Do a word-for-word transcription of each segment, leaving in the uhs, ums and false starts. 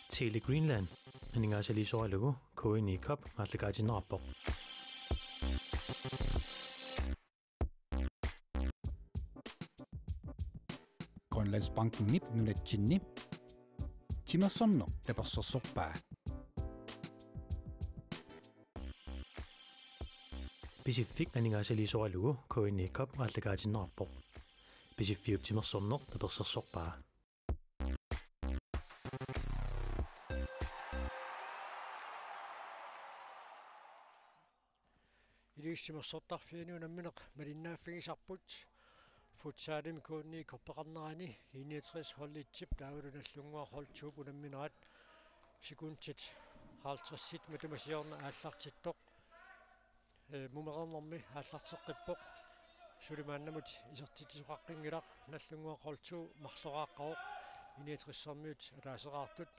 Tele Greenland aningaasaliisoralugu K N I Cup aallakaatinneqarpoq. Grønlandsbankenip nunatsinni timersorneq tapersersorpaa. Pisiffik aningaasaliisoralugu K N I Cup aallakaatinneqarpoq. Pisiffiup timersorneq tapersersorpaa. Iliuuseq timersortarfiani unammineq malinnaaffigisarput. Futsalimi K N I Cup-eqarnerani I niogtres holditsip taavalu Nagdlunguaq hold to-p unamminerat sekundit halvtredsit matuma siorna aallartittoq. Ee, mumereernermi aallarteqqippoq. Suli maannamut isertitsisoqaqqinngilaq, Nagdlunguaq hold to marloraaqqavoq I niogtressermiut ataaseqartut.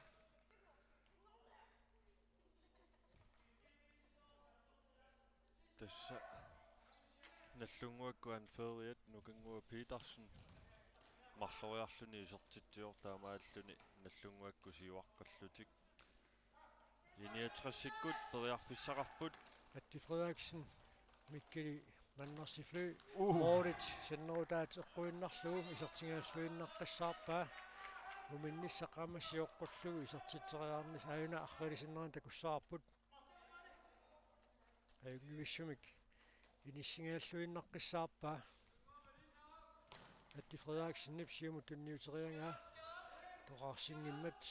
Tassa Nagdlunguakkut anføreriat Nukannguaq Petersen marloriarluni isertitsivoq, taamaalluni Nagdlunguakkut siuaqqallutik. I niogtresikkut periarfissaqarput. Atti Frederiksen, Mikkeli Mannersi Fly. Uh. Målit sannerutaat eqquinnarlugu isertigigalluinnaqqissaarpaa. Muminnissaq aamma sioqqullugu isertitseriarnissaq aajuna arriilisinnarani takussavarput. Ajunngivissumik inissigigalluinnaqqissaarpaa. Atti Frederiksenip siumut tunniuteriaraa toqarsinngimmat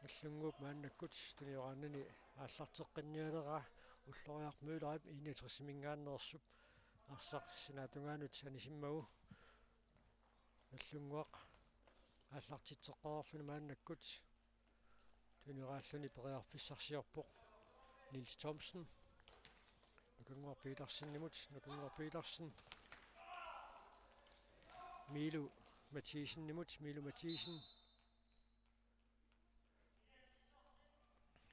Nagdlunguup maannakkut tunioraanani aallarteqqinnialeraa. Ulloriaq Møllerip I niogtresiminngaanneersup arsaq sinaatungaanut anisimmagu. Nagdlunguaq aallartitseqqaarluni maannakkut tunioraalluni periarfissarsiorpoq. Niels Thomsen. Nukannguaq Petersenimut, Nukannguaq Petersen. Miilu Mathiasenimut, Miilu Mathiasen.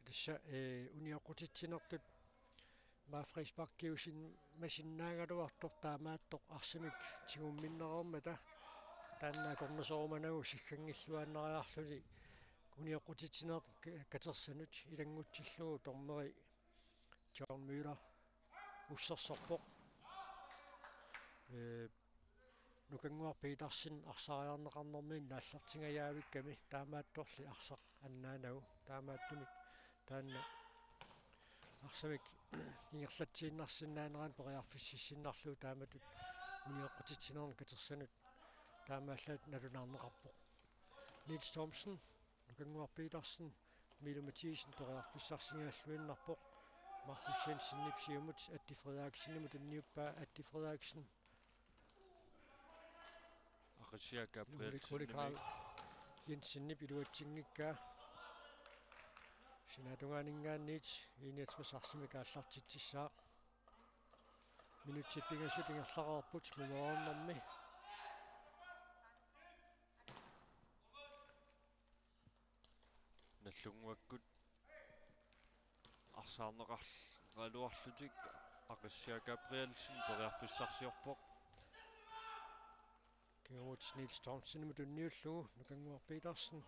Tassa, ee, unioqqutitsinertut maafrisparkiusin-, masinnaagaluartoq taamaattoq arsamik tigumminnereermata taanna akornuserumanagu sigganngilluinnariarluni unioqqutitsineq ka-, katersanut ilanngutsillugu dommeri John Møller ussersorpoq. Ee, Nukannguaq Petersen arsariarneqarnermiinneq aallartingajaavikkami taamaattorli arsaq annaanagu, taamaattumik taanna arsamik ingerlatsiinnarsinnaanerannut periarfississinnarlugu taamatut unioqqutitsinernik katersanut taamaallaat nalunaarneqarpoq. Niels Thomsen, Nukannguaq Petersen, Miilu Mathiasen periarfissarsigalluinnarpoq. Markus Jensenip siumut Atti Frederiksenimut tunniuppaa, Atti Frederiksen. Aqissiaq Gabrielsenimit. Ole Karl Jensenip iluatsinngikkaa. Sinaatungaaninngaanniit I niogtres arsamik aallartitsissaaq. Minutsit pingasut ingerlareerput mumereernermi. Nagdlunguakkut arsaarneqaraluarlutik Aqissiaq Gabrielsen periarfissarsiorpoq. Kingumut Niels Thomsenimut tunniullugu Nukannguaq Petersen.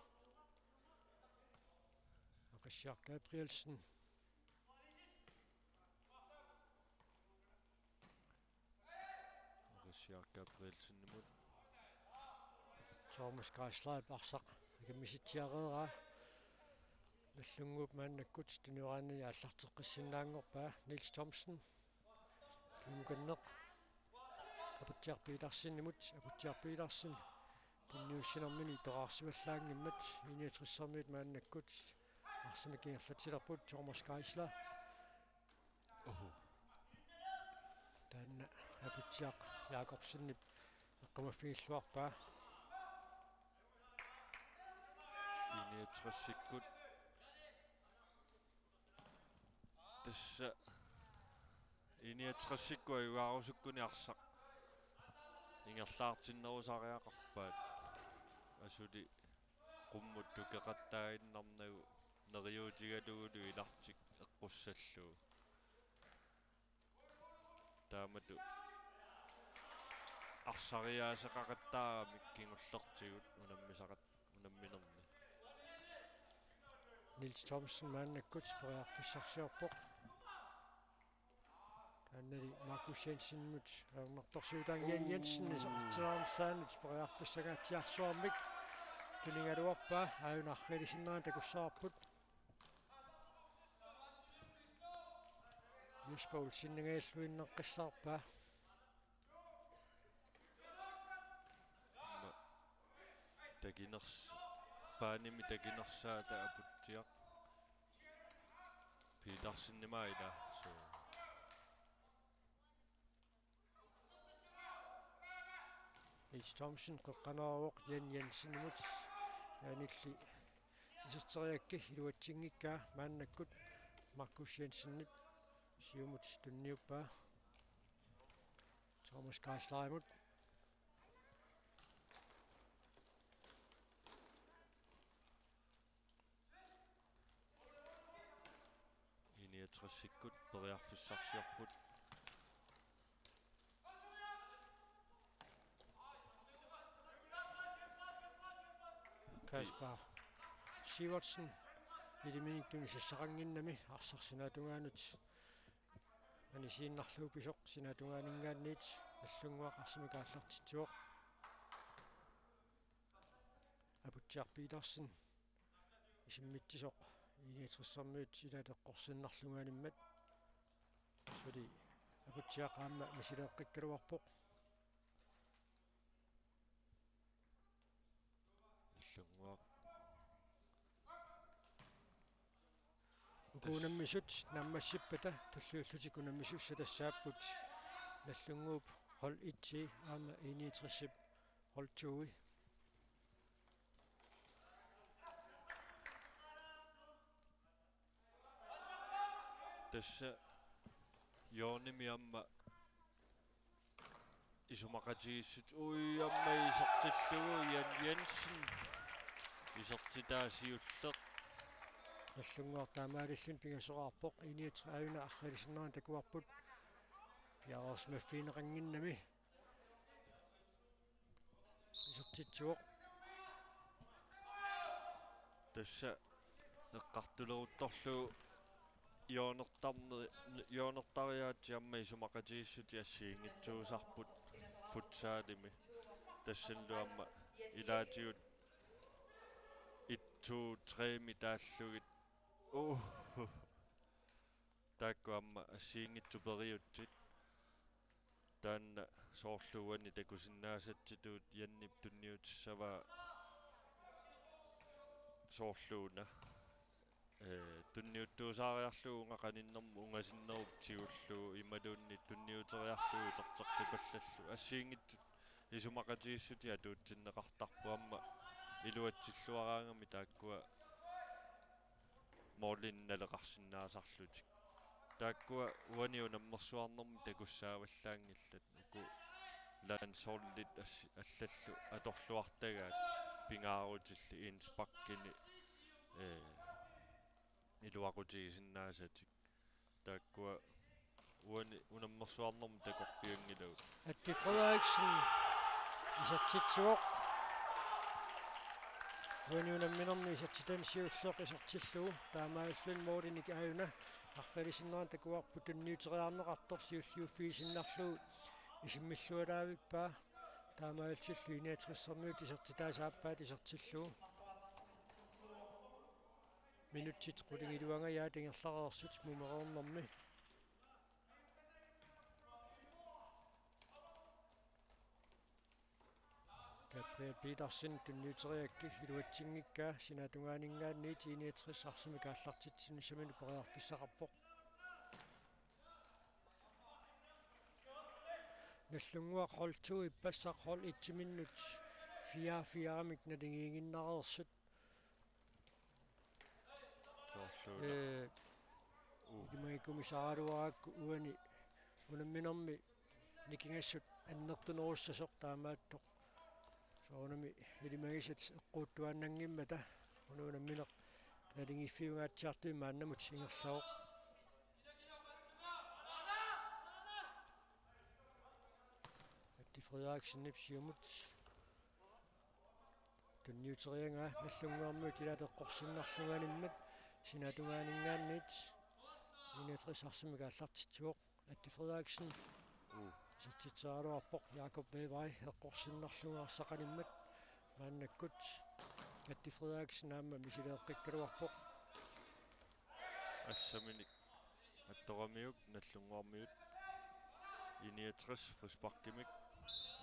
Aqissiaq Gabrielsen. Aqissiaq Gabrielsenimut. Thomas Geisler arsaq akimisitsiareeraa. Nagdlunguup maannakkut tunioraanani aallarteqqissinnaanngorpaa Niels Thomsen. Kingukanneq. Aputsiaq Petersenimut, Aputsiaq Petersen. Tunniussinermini toqarsivallaanngimmat I niogtressermiut maannakkut arsamik ingerlatsilerput Thomas Geisler. Oho. Taanna Aputsiaq Jakobsenip eqqumaffigilluarpaa. I niogtresikkut. Tassa I niogtresikkut ajugaarusukkuni arsaq ingerlaartinnerusariaqarpaat. Asuli qummut tukeqattaaginnarnagu neriuutigalugulu ilartik eqqussallugu. Taamatut arsariaaseqaqattaaramik kingullertigut unammisaqat-, unamminermi. Niels Thomsen maannakkut periarfissarsiorpoq. Anneli Markus Jensenimut ajornartorsiutaanngilaq, Jensen isertitseriarnissaanut periarfissangaatsiarsuarmik tunigaluarpaa, aajuna arriilisinnera takussavarput. Jesper Olsen ingerluinnaqqissaarpaa. Aamma takiners-, baanimi takinersaata Aputsiaq. Petersenimut ila, suu. H. Thomsen qeqqanoorpoq Jan Jensenimut. Anilli iserteriarakku iluatsinngikkaa maannakkut Markus Jensenip siumut tunniuppaa Thomas Geislerimut. I niogtresikkut periarfissarsiorput. Kasper Sivertsen iliminik tunisassaqannginnami arsaq sinaatungaanut anisiinnarlugu pisoq sinaatungaaninngaanniit Nagdlunguaq arsamik aallartitsivoq. Aputsiaq Petersen isimmitsisoq I niogtressermiut ilaat eqqorsinnarlugu animmat. Suli Aputsiaq aamma misileeqqikkaluarpoq. Nagdlunguaq. Uku unammisut naammassippata tulliullutik unammisussat tassaapput Nagdlunguup hold et-i aamma I niogtresip hold to-i. Tassa hjørnemi aamma isumaqatigiissut, ui, aamma isertillugu Jan Jensen. Isertitaa siulleq. Nagdlunguaq taamaalilluni pingasoraarpoq, I niogtres aajuna arriilisinnera takuarput. Piareersimaffigineqannginnami. Isertitsivoq. Tassa eqqartuleruttorlugu hjørnertarne-, hjørnertariaatsit aamma isumaqatigiissutit assigiinngitsuusarput futsalimi. Tassanilu aamma ilaatigut et, to, tre-mik taallugit. Uh. Taakku aamma assigiinngitsuperiutsit. Taanna soorlu uani takusinnaasatsitut Jannip tunniutissavaa soorlu una. Ee, tunniuttuusaariarlugu unga qaninnermut ungasinnerup tigullugu imaluunniit tunniuteriarlugu uterteqqipallallugu. Assigiinngitsut isumaqatigiissutit atuutsinneqartarput aamma iluatsilluaraangamik taakkua målinik naleqarsinnaasarlutik. Taakkua uani unammersuarnermi takussaavallaanngillat, uku landsholdit as-, allallu atorluartagaat pingaarutillit indsparkini, ee, iluaqutigisinnaasatik. Taakkua uani unammersuarnermi takorpianngilagut. Atti Frederiksen isertitsivoq. Uani unamminermi isertitani siulleq isertillugu. Taamaalilluni målinik aajuna arriilisinnera takuarput tunniuteriarneqartoq siulliuffigisinnarlugu isimmillualaavippaa. Taamaalilluni I niogtressermiut isertitaasa aappaata isertillugu. Minutsit qulingiluangajaat ingerlareersut mumereernermi. Gabriel Petersen tunniuteriarakku iluatsinngikkaa sinaatungaaninngaanniit I niogtres arsamik aallartitsinissaminnut periarfissaqarpoq. Nagdlunguaq hold to ippassaq hold et-iminnut fire fire-mik naligiinnginnareersut. Soorlu una. Ee, uu. Ilimagikummisaraluarakku uani unamminermi nikingassut annertunerussasoq taamaattoq. Soorunami ilimagisat eqquuttuaannanngimmata una unammineq naligiiffiungaatsiartumik maannamut ingerlavoq. Atti Frederiksenip siumut. Tunniuteriaraa Nagdlunguarmiut ilaat eqqorsinnarlugu animmat. Sinaatungaaninngaanniit I niogtres arsamik aallartitsivoq. Atti Frederiksen. Uu. Isertitseraluarpoq Jakob Weber eqqorsinnarlugu arsaq animmat. Maannakkut Atti Frederiksen aamma misileeqqikkaluarpoq. Assaminik attoramiuk Nallunnguarmiut I niogtres frisparkimik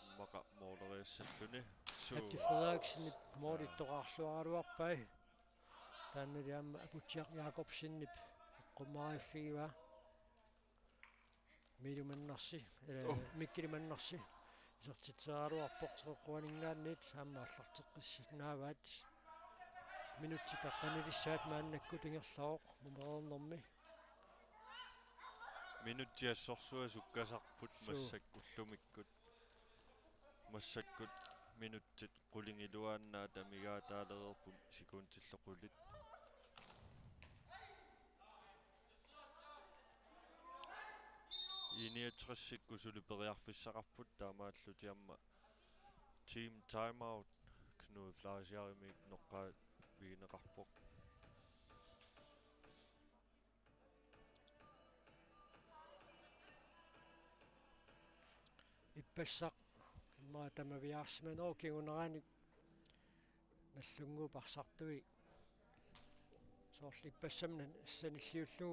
immaqa mooleriassalluni. Suu. Atti Frederiksenip moolittoqarluaraluarpai. Taannali aamma Aputsiaq Jakobsenip eqqummaariffigivaa. Miilu Mannarsi, eh, Oh. Mikkeli Mannarsi. Isertitseraluarpoq Teqeqquaninngaanniit aamma aallarteqqissinnaavaat. Minutsit aqqanilissaat maannakkut ingerlavoq Mumereernermi. Minutsit assorsuaq sukkasarput Suu. Massakkut ullumikkut. Massakkut minutsit qulingiluaannaat amigaataalereerput sekuntillu qulit. I niogtresikkut suli periarfissaqarput taamaallutik aamma team timeout Knud Fleischerimiit noqqaavigineqarpoq. Ippassaq immaqa tamaviaarsimanerup kingunerani Nallunnguup arsartui soorlu ippassamik sanilliullugu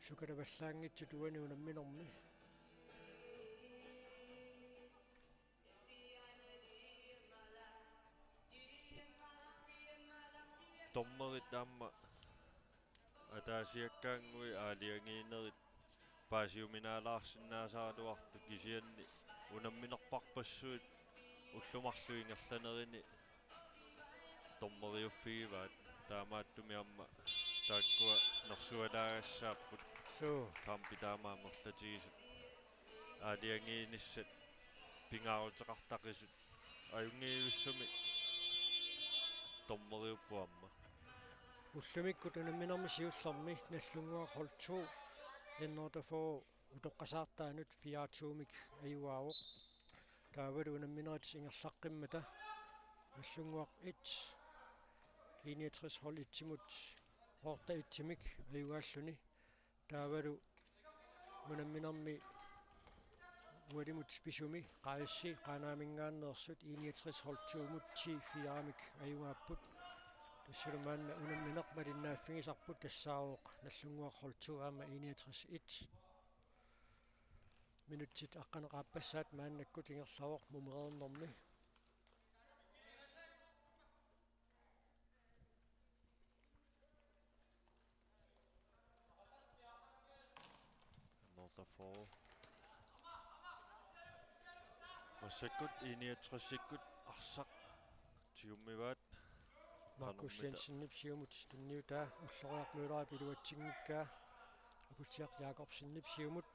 sukalavallaanngitsut uani unamminermi. Dommerit aamma ataasiakkaannguit aalajangiinerit paasiuminaalaarsinnaasaraluartut kisianni unamminerparpassuit ullut marluk ingerlanerini dommeriuffigivaat. Taamaattumik aamma taakkua nersualaagassaapput. Suu. Kampit taama amerlatigisut aalajangiinissat pingaaruteqartaqisut ajunngivissumik dommeriupput aamma. Ullumikkut unamminermi siullermi Nallunnguaq hold to N otteogfyrre utoqqasaartaanut fire to-mik ajugaavoq. Taavalu unamminerit ingerlaqqimmata Nallunnguaq et I niogtres hold et-imut otte et-imik ajugaalluni. Taavalu unamminermi ualimut pisumi Q S C Qaanaaminngaanneersut I niogtres hold to-mut ti fire-mik ajugaapput. Tassalu maanna unammineq malinnaaffigisarput tassaavoq Nallunnguaq hold to aamma I niogtres et. Minutsit aqqaneq aappassaat maannakkut ingerlavoq Mumereernermi. Another foul. Massakkut I niogtresikkut arsaq tigummivaat. Markus qanormita. Jensenip siumut tunniutaa Ulloriaq Møllerip iluatsinngikkaa. Aputsiaq Jakobsenip siumut.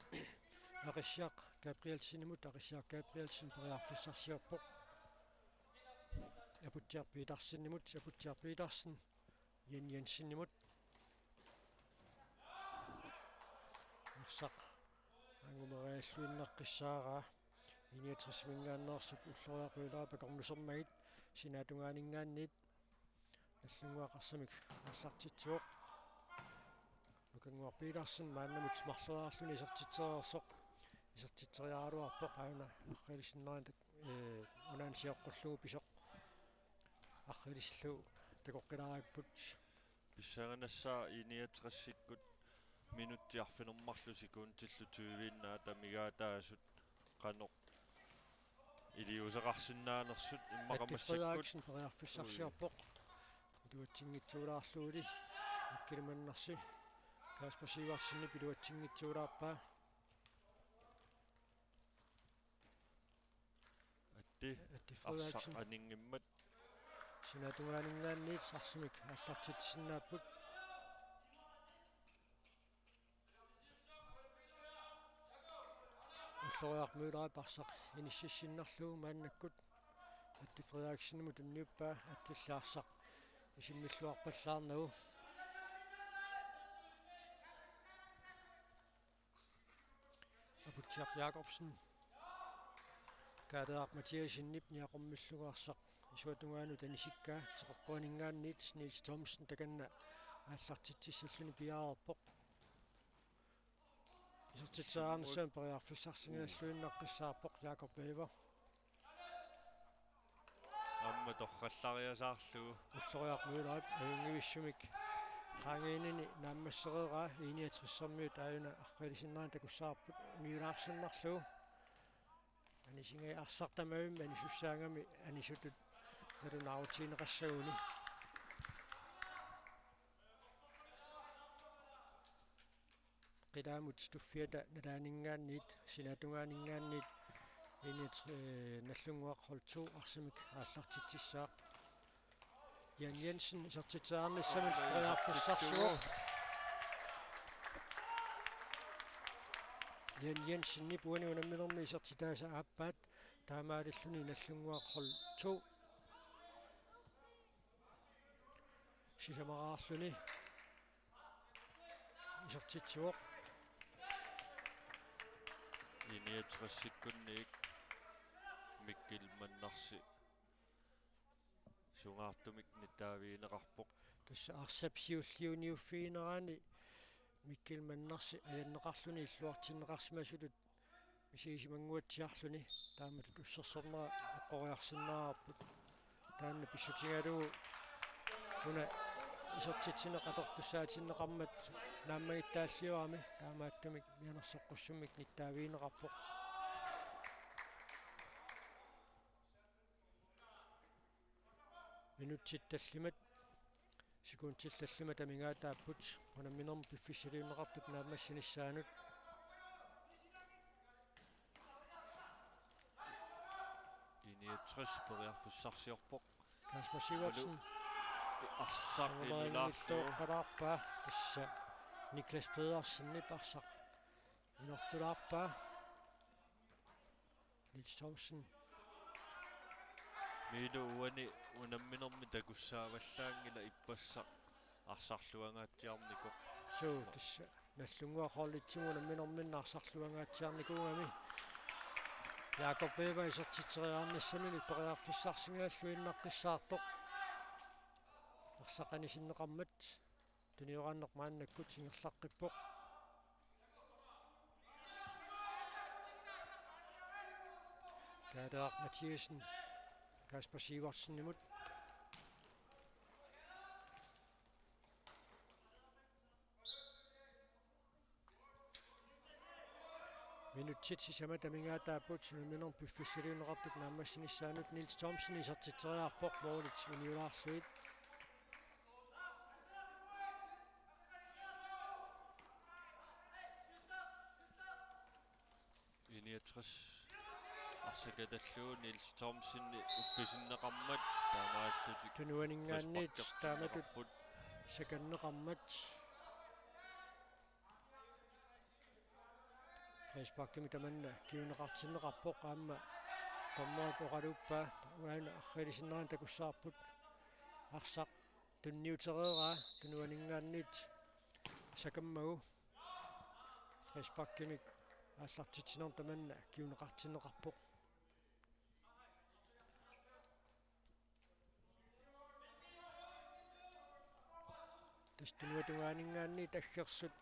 Aqissiaq Gabrielsenimut, Aqissiaq Gabrielsen periarfissarsiorpoq. Aputsiaq Petersenimut, Aputsiaq Petersen Jan Jensenimut. Arsaq angumerialluinnaqqissaaraa. I niogtresiminngaanneersup Ulloriaq Møllerip akornusermagit sinaatungaaninngaanniit Nallunnguaq arsamik aallartitsivoq. Nukannguaq Petersen maannamut marloriarluni isertitsereersoq. Isertitseriaraluarpoq aana arriilisinnaaneq, ee, unaana sioqqullugu pisoq. Arriilisillugu takoqqilaaripput. Pissanganassaaq I niogtresikkut minutsit arfineq-marluk sekuntillu tyviinnaat amigaataasut qanoq iliuuseqarsinnaanersut immaqa Atti massakkut. Frederiksen periarfissarsiorpoq. Iluatsinngitsuulaarluguli. Mikkeli Mannarsi Kasper Sivertsenip iluatsinngitsuulaarpaa. Atti, Atti Frederiksen. Arsaq aninngimmat. Sinaatungaaninngaanniit arsamik aallartitsinnaapput. Ulloriaq Møllerip arsaq inississinnarlugu maannakkut Atti Frederiksenimut tunniuppaa, Attilli arsaq isimmilluarpallaarnagu. Aputsiaq Jakobsen. Kaaleeraq Mathiassenip niaqormillugu arsaq isuata tungaanut anisikkaa, Teqeqquaninngaanniit Niels Thomsen takanna aallartitsissalluni piareerpoq. Isertitseriarnissamut periarfissarsingajalluinnaqqissaarpoq Jakob Weber. Aamma torrallariasaarlugu. Ulloriaq Møllerip ajunngivissumik qaangiinnini naammassereeraa. I-niogtressermiut aajuna arriilisinnaaneq takussavarput uniulaarsinnarlugu. Anisinga arsaq tamavimmi anisussaagami anisutut nalunaarutigineqassaguni. Qilaamut tuffiata nalaaninngaanniit, sinaatungaaninngaanniit, init, eh, Nagdlunguaq hold to arsamik aallartitsissaaq. Jan Jensen isertitseriarnissamut periarfissarsivoq. Jan Jensenip uani unamminermi isertitaasa aappaat taamaalilluni Nagdlunguaq hold to sisamaraarluni isertitsivoq. I-niogtressikkunniit Mikkel Mannarsi sungaartumik nittaavigineqarpoq. Tassa arsap siulliuniuffiginerani Mikkel Mannarsi ajanneqarluni illuartinneqarsimasutut misigisimannguatsiarluni taamatut ussersornera eqqoriarsinnaavarput. Taanna pissutigalugu una isertitsineq atortussaatinneqarmat naammagittaalliorami, taamaattumik mianersoqqussummik nittaavigineqarpoq. Minutsit tallimat, sekundit tallimat amigaataapput unamminermi piffissaliunneqartup naammassinissaanut. I-niogtres periarfissarsiorpoq. Kasper Sivertsen. Arsaq ilulaarlugu. Angumaaginnittoorpaa tassa Niklas Pedersenip arsaq inortulaarpaa. Niels Thomsen. Miilu, uani unamminermi takussaavallaanngilaq ippassaq arsarluangaatsiarnikoq. Suu, tassa Nagdlunguaq holditsimut unamminerminni arsarluangaatsiarnikuugami. Jakob Weber isertitseriarnissaminut periarfissarsingajalluinnaqqissaartoq. Arsaq anisinneqarmat tunioraanneq maannakkut ingerlaqqippoq. Kaaleeraq Mathiassen Kasper Sivertsenimut. Minutsit sisamat amigaataapput unamminermi piffissaliunneqartup naammassinissaanut. Niels Thomsen isertitseriarpoq, målit uniulaarlugit. I-niogtres arsaq katallugu Niels Thomsen uppisinneqarmat taamaallutik tunuaninngaanniit frisparkertinneqarput. Taamatut sakanneqarmat. Frisparkimik tamanna kinguneqartinneqarpoq, aamma dommerip oqaluuppaa, uanga arriilisinnaaneq takussavarput. Arsaq tunniutereeraa tunuaninngaanniit sakammagu. Frisparkimik aallartitsinermut tamanna kinguneqartinneqarpoq. Tassa tunuatungaaninngaanniit aggersut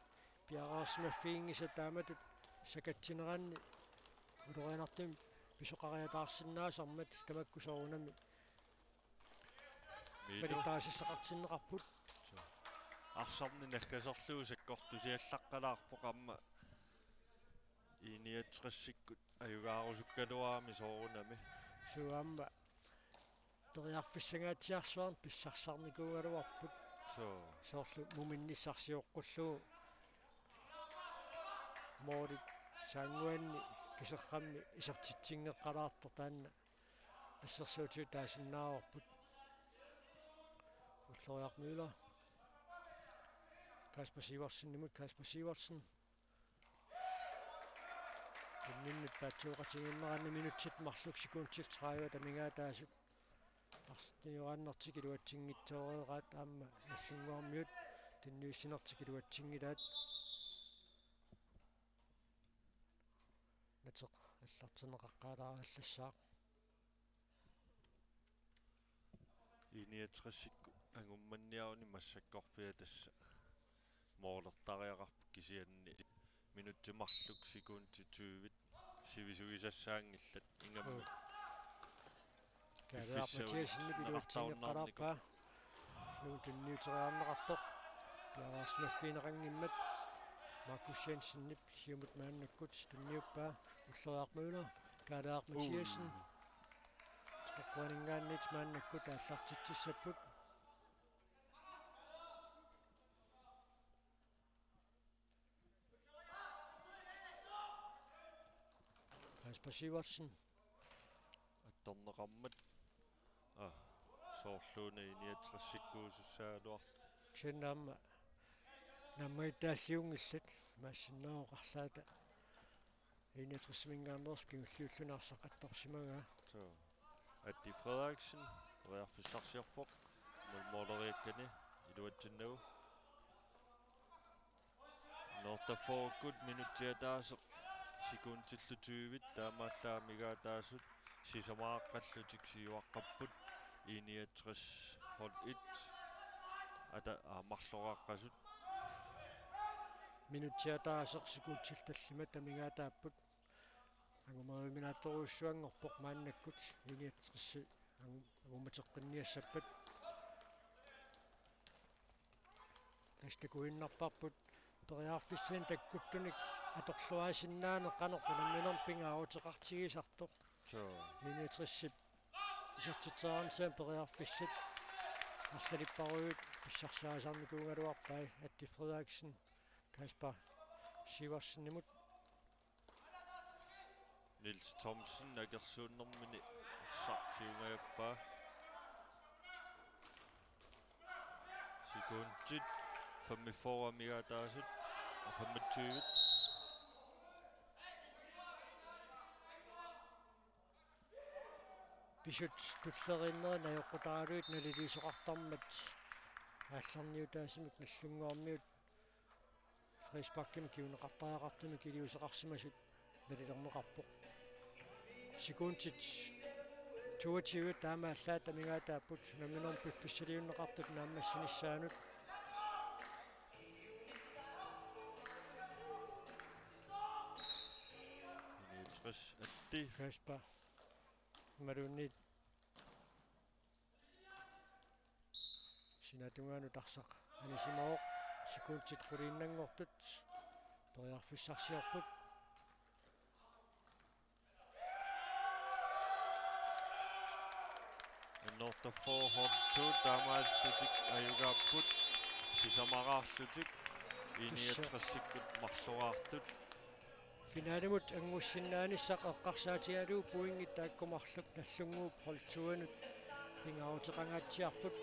piareersimaffiginngisat taamatut sakatsineranni ulorianartumik pisoqariataarsinnaasarmat tamakku soorunami Miilu. Malittaasissaqartinneqarput. Suu. Arsarneq naggaserlugu sakkortusiallaqqalaarpoq aamma I-niogtresikkut ajugaarusukkaluarami soorunami. Suu, aamma periarfissangaatsiarsuarnik pissarsarnikuugaluarput. Suu. Soorlu muminnissarsioqqullugu. Målit saannguanni kiserrammi isertitsinngeqqalaartoq taanna assersuutigut taasinnaavarput. Ulloriaq Møller. Kasper Sivertsenimut, Kasper Sivertsen. Unnummut paatsooqatigiinneranni minutsit marluk sekundit tredive amigaataasut. Arsaq tunioraannertik iluatsinngitsooreeraat aamma Nagdlunguarmiut tunniussinertik iluatsinngilaat. Nateq aallartinneqaqqaalaarallassaaq. I-niogtresikkut Angummanniaruni massakkorpiaq tassa moolertariaqarpoq kisianni minutsit marluk sekundit tyve sivisugisassaanngillat ingammik. Kaaleeraq piffissaq Mathiassenip iluatsinneqartarunnaarniku. Iluatsinneqartarpaa. Nuun tunniuteriarneqartoq. Piareersimaffigineqanngimmat. Markus Jensenip siumut maannakkut tunniuppaa Ulloriaq Møller. Kaaleeraq Mathiassen. Uu. Toqquaninngaanniit maannakkut aallartitsissapput. Kasper Sivertsen. Attorneqarmat. Aa, soorluuna I niogtresikkuusussaagaluartoq. Kisianni aamma naammagittaalliunngillat, imaassinnaavoq arlaata I niogtresiminngaanneersoq kingulliulluni arsaq attorsimagaa. Suu. Atti Frederiksen, periarfissarsiorpoq. Mål-, måleriakkani iluatsinnagu. N otteogfyrrekkut minutsit ataaseq sekundillu tyve taamaallaat amigaataasut sisamaraqqallutik siuaqqapput I niogtres hold et ata-, aa, marloraaqqasut. Minutsit ataaseq sekundillu tallimat amigaataapput. Angumeriuminaatsorujussuanngorpoq maannakkut I niogtres angu-, angumateqqinniassappat. Tassa takuinnarparput periarfissanik takkuttunik atorluaasinnaaneq qanoq unamminermi pingaaruteqartigisartoq. Suu. I niogtresip isertitseriarnissamut periarfissat arlalipparujuit pissarsiarisarnikuugaluarpai Atti Frederiksen, Kasper Sivertsenimut. Niels Thomsen akersuunnermini arsaq tigummajappaa. Sekundit femogfyrre amigaataasut, femogtyve. Pisut tulleriinnerit najoqqutaraluit naliliisoqartarmat aallarniutaasimut Nagdlunguarmiut frisparkimik kinguneqartariaqartumik iliuuseqarsimasut nalilerneqarpoq. Sekundit toogtyve taamaallaat amigaataapput unamminermi piffissaliunneqartut naammassinissaanut. Niogtres Atti. Kasper. Imaluunniit sinaatungaanut arsaq anisimavoq, sekundit quliinnanngortut periarfissarsiorput. N otteogfyrre hold to taamaallutik ajugaapput sisamaraarlutik I niogtresikkut marloraartut. Finalimut angussinnaanissaq eqqarsaatigalugu pointit taakku marluk Nagdlunguup hold to-anut pingaaruteqangaatsiarput.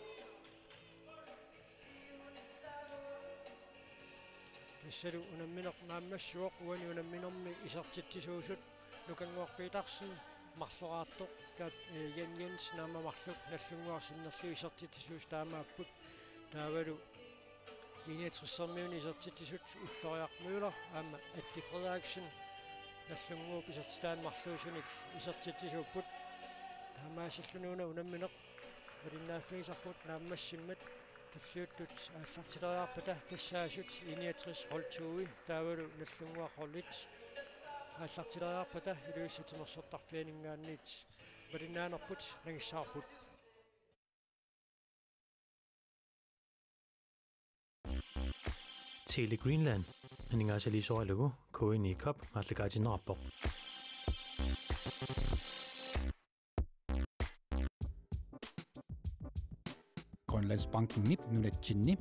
Tassalu unammineq naammassivoq, uani unamminermi isertitsisuusut Nukannguaq Petersen marloraartoq, Kat-, eh, Jan Jensen aamma marluk Nagdlunguaq sinnerlugit isertitsisuusut taamaapput. Taavalu I niogtressermiunit isertitsisut Ulloriaq Møller aamma Atti Frederiksen Nagdlunguup isertitaani marluusunik isertitsisuupput. Taamaasilluni una unammineq malinnaaffigisarput naammassimmat, tulliuttut aallartileriarpata tassaasut I niogtres hold to-i taavalu Nagdlunguaq hold et aallartileriarpata Ilulissat Timersortarfianinngaanniit malinnaanerput nangissavarput. Tele Greenland aningaasaliisoralugu K N I Cup aallakaatinneqarpoq. Grønlandsbankenip nunatsinni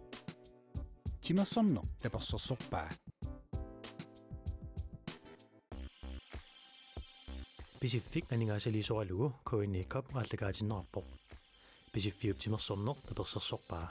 timersorneq tapersersorpaa. Pisiffik aningaasaliisoralugu K N I Cup aallakaatinneqarpoq. Pisiffiup timersorneq tapersersorpaa.